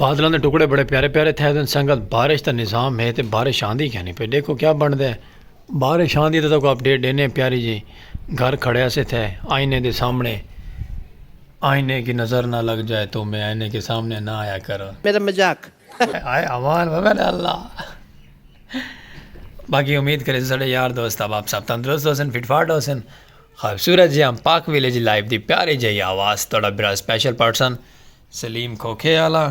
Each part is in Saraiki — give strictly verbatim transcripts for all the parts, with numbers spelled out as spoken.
بادلاں دے ٹکڑے بڑے پیارے پیارے تھئے ودن سنگت، بارش دا نظام ہے تے بارش آندی کینی پئی، ݙیکھو کیا بݨدے۔ بارش آندی تے تہاکوں اپڈیٹ ݙینے پیاری جی۔ گھر کھڑے ہاسے تھئے، آئینے دے سامݨے، آئینے کی نظر نہ لگ جائے تو میں آئینے کے سامنے نہ آیا کر۔ میرا مذاق۔ آئے امان بابا اللہ۔ باقی امید کرے ساݙے یار دوست احباب سب تندرست ہوسن، فٹ فاٹ ہوسن۔ خوبصورت جی ہم پاک ویلیج لائیو دی پیاری جئی آواز، تہاݙا برا اسپیشل پرسن سلیم کھوکھے والا۔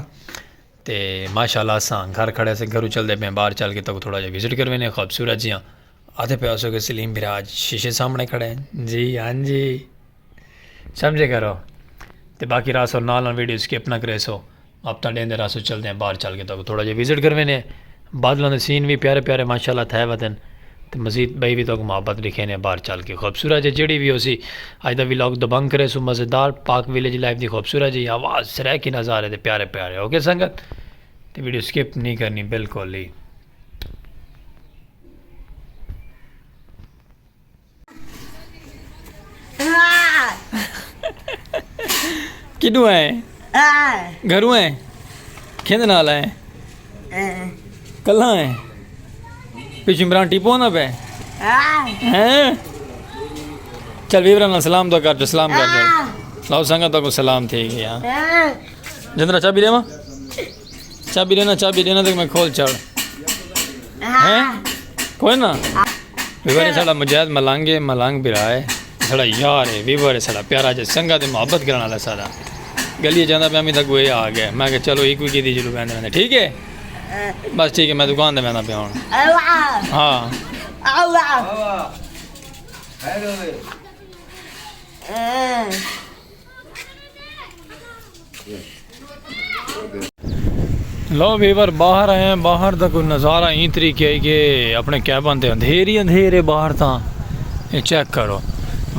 تے ماشاءاللہ اساں گھر کھڑے سے، گھروں چلدے پئے، باہر چل کے تہاکوں تھوڑا جہا وزٹ کروینے۔ خوبصورت جیاں آتے پئے ہوسو کہ سلیم بھرا اج شیشے سامنے کھڑے ہیں۔ جی ہاں جی، سمجھے کرو۔ تے باقی راسو نال نال ویڈیو سکپ نہ کریسو، آپ تاں ݙیندے راسو، چلدے ہیں باہر چل کے تہاکوں تھوڑا جہا وزٹ کروینے۔ بادلاں دے سین بھی پیارے پیارے ماشاءاللہ تھئے ودن۔ تے مزید ٻئی وی تہاکوں محبت ݙکھینے باہر چل کے۔ خوبصورت جے جیڑھی وی ہوسی، اڄ دا ولاگ دبنگ کریسوں مزیدار۔ پاک ویلیج لائف دی خوبصورت جی آواز، سرائیکی نظارے تے پیارے پیارے۔ اوکے سنگت، تے ویڈیو سکپ نہیں کرنی بالکل ہی۔ کݙوں آئے؟ گھروں آئے؟ کھیندے نال آئے؟ کلھا آئے؟ پچھوں عمران ٹیپو آندا پئے؟ ہیں؟ چل ویوراں نال سلام دعا کر، سلام کر۔ لو سنگت، تہاکوں سلام تھی ڳیا۔ جندرا چابی ݙیواں؟ چابی ݙینا، چابی ݙینا تے میں کھول چھڑ۔ ہیں؟ کوئی نہ۔ ویور ہے ساݙا مجاہد ملنگ ہے، ملنگ بھرا ہے، ساݙا یار ہے، ویور ہے ساݙا پیارا جا سنگت ہے، محبت کرݨ والا ساݙا۔ گلی چ آندا پیا، میں تاں کوئی آ ڳیا، میں کہا چلو ایک وی کیتی چلو ویندے ویندے، ٹھیک ہے؟ بس ٹھیک ہے، میں دکان تے ویندا پیا ہݨ۔ ہاں۔ لو ویور، باہر آئے ہیں، باہر دا کوئی نظارہ ایں طریقے ہے کہ اپنے کیبن تے اندھیری اندھیر ہے باہر تاں۔ یہ چیک کرو،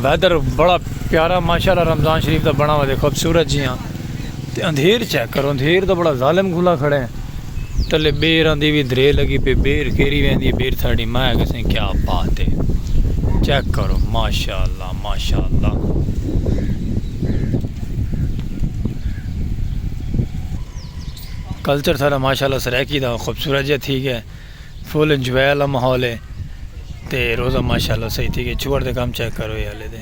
ویدر بڑا پیارا ماشاءاللہ رمضان شریف دا بݨا ہوا تے خوبصورت جیاں۔ تے اندھیر چیک کرو، اندھیر دا بڑا ظالم گھلا کھڑے ہیں۔ تلے ٻیر آندی وی درے لڳی پئی، ٻیر کیری ویندی ہے، ٻیر ساݙی ماء کسے کیا بات ہے۔ چیک کرو، ماشاءاللہ، ماشاءاللہ۔ کلچر ساݙا ماشاءاللہ سرائیکی دا خوبصورت جیہا تھی ڳیا، فل انجوائے والا ماحول ہے۔ تے روزہ ماشاءاللہ صحیح تھی ڳیا۔ چھوڑ دے کم چیک کرو یہ حالے دے۔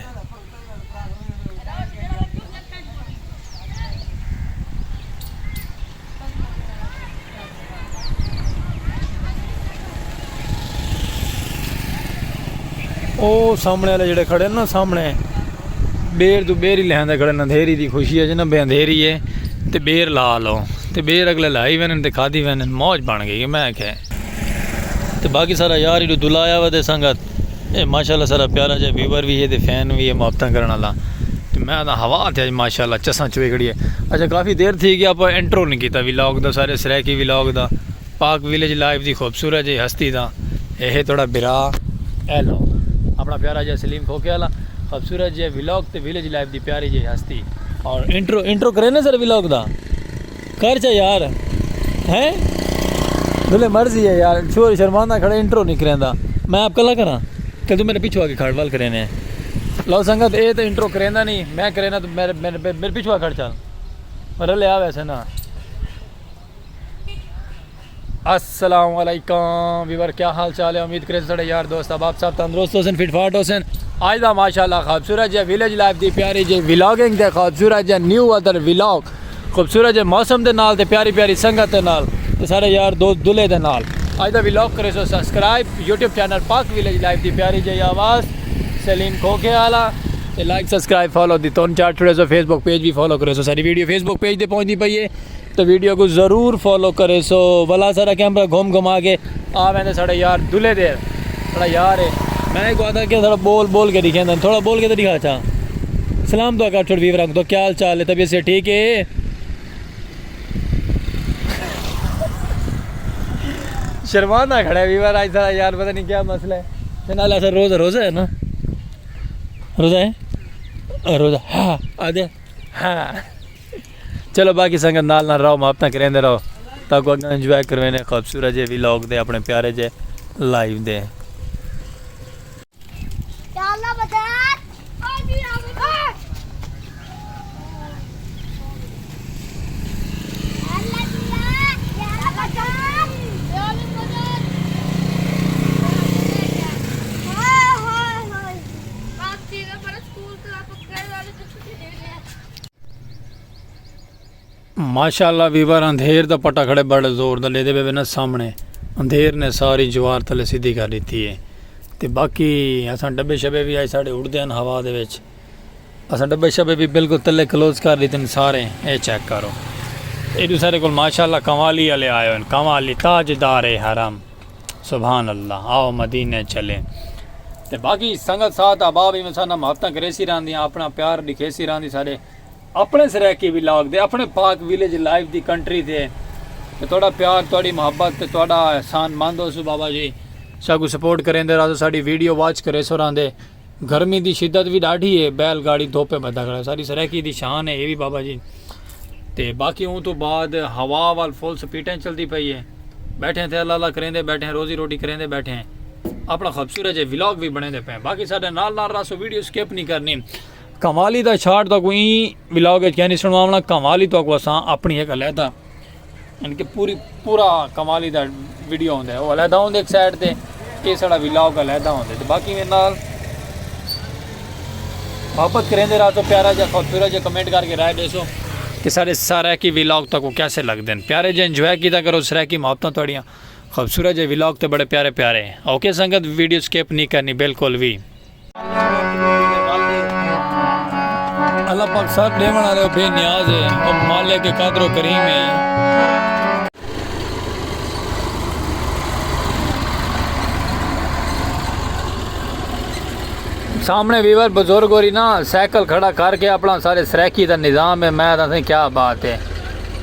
او سامݨے والے جڑے کھڑے نا، سامݨے ٻیر توں ٻیر ہی لہندے کھڑے، اندھیری دی خوشی ہے جی نا، بھئی اندھیری ہے تے ٻیر لا لو، تے ٻیر اڳلے لائی ویندن تے کھادی ویندن، موج بݨ ڳئی۔ میں آکھیا تے باقی سارا یار ایݙو دلایا ودے سنگت۔ اے ماشاءاللہ سارا پیارا جا ویور وی ہے تے فین وی ہے محبتاں کرݨ والا۔ تے میں تاں ہوا تے اڄ ماشاءاللہ چساں چوئی کھڑی ہے۔ اچھا، کافی دیر تھی ڳیا آپاں انٹرو نہیں کیتا ولاگ دا، سارے سرائیکی ولاگ دا، پاک ویلیج لائف دی خوبصورت جی ہستی دا۔ اے ہے تہاݙا بھرا، اے لو، اپݨا پیارا جا سلیم کھوکھے والا، خوبصورت جے ولاگ تے ویلیج لائف دی پیاری جی ہستی۔ اور انٹرو، انٹرو کرے نا سر ولاگ دا۔ کر چا یار، ہیں؟ دلے مرضی ہے یار، شور شرماندہ کھڑا، انٹرو نہیں کریندا۔ میں آپ کلا کراں؟ کہ توں میرے پچھوں آ کے کھڑ ول کرینے۔ لو سنگت، اے تے انٹرو کریندا نہیں، میں کرینا تو میرے، میرے، میرے پچھوں آ کھڑ چل۔ رلے آ ویسے نا۔ السلام علیکم ویور، کیا حال چال ہے؟ امید کرے ساݙے یار دوست احباب سب تندرست ہوسن، فٹ فاٹ ہوسن۔ اڄ دا ماشاءاللہ خوبصورت جے ویلیج لائف دی پیاری جے ولاگنگ تے خوبصورت جے نیو ویدر ولاگ، خوبصورت جے موسم دے نال تے پیاری پیاری سنگت دے نال تے ساݙے یار دوست دلے دے نال۔ اڄ دا ولاگ کریسو سبسکرائب یوٹیوب چینل پاک ویلیج لائف دی پیاری جے آواز سلیم کھوکھے والا، تے لائک سبسکرائب فالو دی تون چار چھڑے سو، فیس بک پیج بھی فالو کریسو، ساری ویڈیو فیس بک پیج تے پہنچدی پئی ہے۔ تے ویڈیو کوں ضرور فالو کریسو۔ ولا سارا کیمرہ گھم گھما کے آ ویندے ساݙے یار دلے دے، ساݙا یار ہے۔ میں کو آتا کہ تھوڑا بول، بول کے ݙکھیندا، تھوڑا بول کے تے ݙکھا چا۔ سلام دعا کر چھوڑ ویوراں کوں، کیا حال چال ہے؟ طبیعت سے ٹھیک ہے؟ شرمانا کھڑا ہے ویور، اڄ ساݙا یار پتہ نہیں کیا مسئلہ ہے۔ تے نال ایسا روزہ، روزہ ہے نا؟ روزہ ہے؟ روزہ، ہاں، آ دے۔ ہاں۔ چلو باقی سنگت نال نال رہو، محبتاں کریندے رہو، تاکو اڳاں انجوائے کروینے خوبصورت جے ولاگ دے، اپݨے پیارے جے لائیو دے۔ یا اللہ بدر۔ او جی، آ بدر۔ اللہ جی، آ ماشاءاللہ ویور، اندھیر دا پٹا کھڑے بڑے زور دا ݙیندے پئے وے نا سامݨے۔ اندھیر نے ساری جوار تلے سدھی کر ݙتی ہے۔ تے باقی اساں ڈبے شبے وی آئے ساݙے اڑدے ہن ہوا دے وچ۔ اساں ڈبے شبے وی بالکل تلے کلوز کر ݙتے ہن سارے۔ اے چیک کرو۔ ایݙو سارے کول ماشاءاللہ قوالی والے آئے ہوئے ہن۔ قوالی تاجدار حرم۔ سبحان اللہ، آؤ مدینے چلے۔ تے باقی سنگت ساتھ احباب ایویں ساݙے نال محبتاں کریسی رہندیاں، اپݨا پیار ݙکھیسی رہندی ساݙے اپݨے سرائیکی ولاگ دے، اپݨے پاک ویلیج لائف دی کنٹری تے۔ تے تہاݙا پیار، تہاݙی محبت تے تہاݙا احسان مند ہوسوں بابا جی۔ ساکوں سپورٹ کریندے رہسو، ساݙی ویڈیو واچ کریسو رہندے۔ گرمی دی شدت وی ݙاڈھی ہے، بیل گاڑی دھوپے ٻدھا کھڑا، ساݙی سرائیکی دی شان ہے اے وی بابا جی۔ تے باقی اوں توں بعد ہوا ول فل سپیڈیں چلدی پئی ہے۔ ٻیٹھے تے اللہ اللہ کریندے ٻیٹھے، روزی روٹی کریندے ٻیٹھے، اپݨا خوبصورت جے ولاگ وی بݨیندے پئے۔ باقی ساݙے نال نال رہسو، ویڈیو سکپ نہیں کرنی۔ قوالی دا شاٹ تہاکوں ایں ولاگ وچ کینی سݨواوݨا، قوالی تہاکوں اساں اپݨی ہک علیحدہ، یعنی کہ پوری، پورا قوالی دا ویڈیو ہوندا ہے، او علیحدہ ہوندے ہک سائیڈ تے، اے ساݙا ولاگ علیحدہ ہوندے۔ تے باقی میرے نال محبت کریندے رہسو، پیارا جا خوبصورت جا کمنٹ کر کے رائے ݙیسو کہ ساݙے سرائیکی ولاگ تہاکوں کیسے لڳدن۔ پیارے جے انجوائے کیتا کرو سرائیکی محبتاں تہاݙیاں۔ خوبصورت جے ولاگ تے بڑے پیارے پیارے۔ اوکے سنگت، ویڈیو سکپ نہیں کرنی بالکل وی۔ اللہ پاک سر ݙیوݨ والے بے نیاز ہے، او مالک قادر و کریم ہے۔ سامݨے ویور بزرگ ہوری نا سائیکل کھڑا کر کے اپݨا سارے سرائیکی دا نظام ہے، میں تاں سائیں کیا بات ہے۔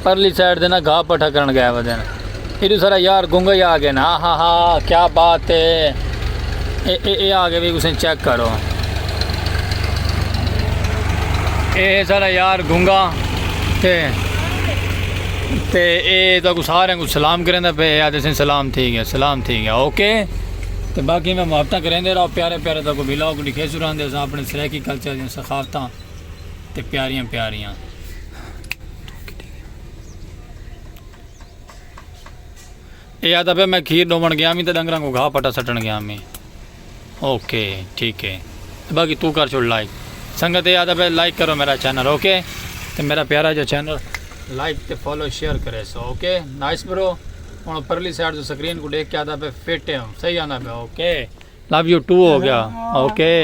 پرلی سائیڈ دے نا گھا پٹھا کرݨ ڳئے ودن۔ ایݙو سارا یار گنگا ہی آ ڳئے نا، آہا ہا، کیا بات ہے۔ اے، اے، اے آ ڳئے وی، تسیں چیک کرو۔ اے سارا یار گنگا تے، تے اے تہاکوں سارے کوں سلام کریندا پئے، اے آہدے سائیں سلام تھی ڳیا، سلام تھی ڳیا، اوکے۔ تے باقی میں محبتاں کریندے رہو، پیارے پیارے تہاکوں ولاگ ݙکھیسوں رہندے اساں اپݨے سرائیکی کلچر دیاں ثقافتاں تے پیاریاں پیاریاں۔ اے آہدا پئے میں کھیر ݙووݨ ڳیا ہمی تے ݙنگراں کوں گھا پٹا سٹݨ ڳیا ہمی۔ اوکے، ٹھیک ہے۔ تے باقی توں کر چھوڑ لائک۔ سنگت اے آہدا پئے لائک کرو میرا چینل، اوکے؟ تے میرا پیارا جا چینل لائک تے فالو شیئر کریسو، اوکے؟ نائس برو۔ ہݨ پرلی سائیڈ توں سکرین کوں ݙیکھ کے آہدا پئے فٹ ہے، صحیح آہدا پئے، اوکے؟ لو یو ٹو ہو ڳیا۔ اوکے،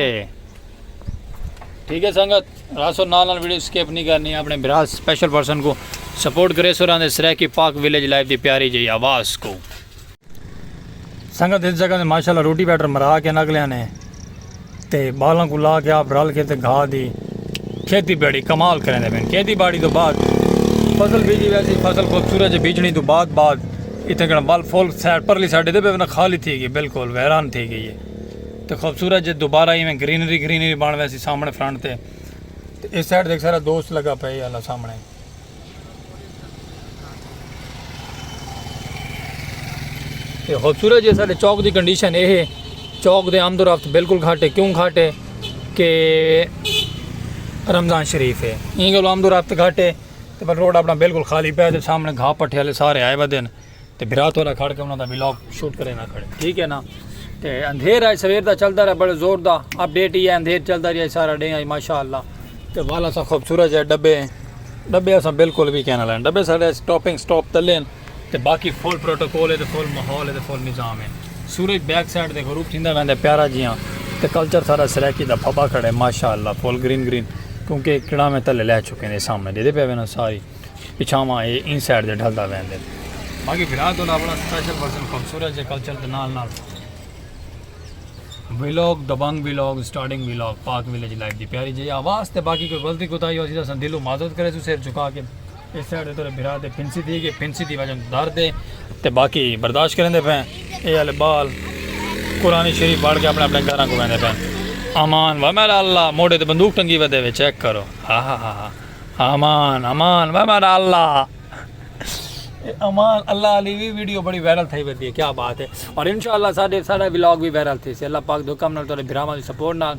ٹھیک ہے سنگت، رہسو نال نال، ویڈیو سکپ نہیں کرنی، اپݨے بھرا سپیشل پرسن کوں سپورٹ کریسو رہندے سرائیکی پاک ویلیج لائف دی پیاری جئی آواز کوں۔ سنگت اس جگہ تے ماشاءاللہ روٹی ویٹر مرا کے نکلیاں نے تے ٻالاں کوں لا کے آپ رل کے تے گھا دی کھیتی باڑی کمال کریندے پئن۔ کھیتی باڑی توں بعد فصل بیجی ویسی، فصل خوبصورت جے بیجݨی توں بعد، بعد اتھے کݨ ول فل سائیڈ پرلی سائیڈ ݙیہدے پئے وے نا، خالی تھی ڳئی، بالکل ویران تھی ڳئی ہے۔ تے خوبصورت جے دوبارہ ایویں گرینری، گرینری بݨ ویسی سامݨے فرنٹ تے۔ تے اس سائیڈ تے ہک سارا دوست لڳا پئے اللہ سامݨے۔ تے خوبصورت جے ساݙے چوک دی کنڈیشن اے ہے، چوک دے آمد و رفت بالکل گھٹ ہے۔ کیوں گھٹ ہے؟ کہ رمضان شریف ہے، ایں ڳالھوں آمد و رفت گھٹ ہے۔ تے پر روڈ اپݨا بالکل خالی پئے تے سامݨے گھا پٹھے والے سارے آئے ودن۔ تے بھرا تھوڑا کھڑ کے انہاں دا ولاگ شوٹ کرے نہ کھڑے، ٹھیک ہے نا؟ تے اندھیر آئے سویر دا چلدا رہا، بڑے زور دا اپڈیٹ ہی ہے، اندھیر چلدا رہیا سارا ݙینہہ آئی ماشاءاللہ۔ تے والا سا خوبصورت جے ڈبے، ڈبے اساں بالکل وی کہنا لین، ڈبے ساݙے ٹاپنگ سٹاپ تلے ہن۔ تے باقی فل پروٹوکول ہے تے فل ماحول ہے تے فل نظام ہے۔ سورج بیک سائیڈ تے غروب تھیندا ویندا پیارا جیاں، تے کلچر سارا سرائیکی دا پھبا کھڑے ماشاءاللہ، فل گرین گرین، کیونکہ کڑاویں تلے لہہ چکے نے، سامݨے ݙیہدے پئے وے نا ساری۔ پچھاواں اے ایں سائیڈ تے ڈھلدا ویندے۔ باقی بھرا تہاݙا اپݨا سپیشل پرسن خوبصورت جے کلچر دے نال نال ولاگ، دبنگ ولاگ، سٹارٹنگ ولاگ، پاک ویلیج لائف دی پیاری جئی آواز۔ تے باقی کوئی غلطی کوتاہی ہوسی تاں اساں دلوں معذرت کریسوں، سر جھکا کے۔ اس سائیڈ تے تہاݙے بھرا دے پھنسی تھی ڳئی، پھنسی دی وجہ درد ہے تے باقی برداشت کریندے پئے۔ اے والے ٻال قرآن شریف پڑھ کے اپݨے اپݨے گھراں کوں ویندے پئے۔ امان و میرا اللہ، موڈھے تے بندوق ٹنگی ودے وے، چیک کرو۔ ہا ہا ہا ہا۔ امان، امان، وے میرا اللہ۔ اے امان اللہ علی وی ویڈیو بڑی وائرل تھئی ودی ہے، کیا بات ہے۔ اور انشاءاللہ ساݙے، ساݙا ولاگ وی وائرل تھیسی۔ اللہ پاک دے حکم نال، تہاݙے بھراواں دی سپورٹ نال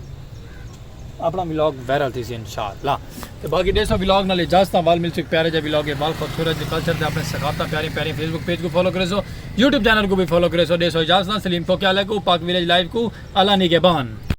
اپݨا ولاگ وائرل تھیسی انشاءاللہ۔ تے باقی ݙیسو ولاگ نال اجازتاں، ول ملسوں ہک پیارے جے ولاگ، ول خوبصورت جے کلچر تے اپݨے ثقافتاں پیاریاں پیاریاں۔ فیس بک پیج کوں فالو کریسو، یوٹیوب چینل کوں وی فالو کریسو۔ ݙیسو اجازتاں، سلیم پھوکے والے کوں، پاک ویلیج لائیو کوں، اللہ نگہبان۔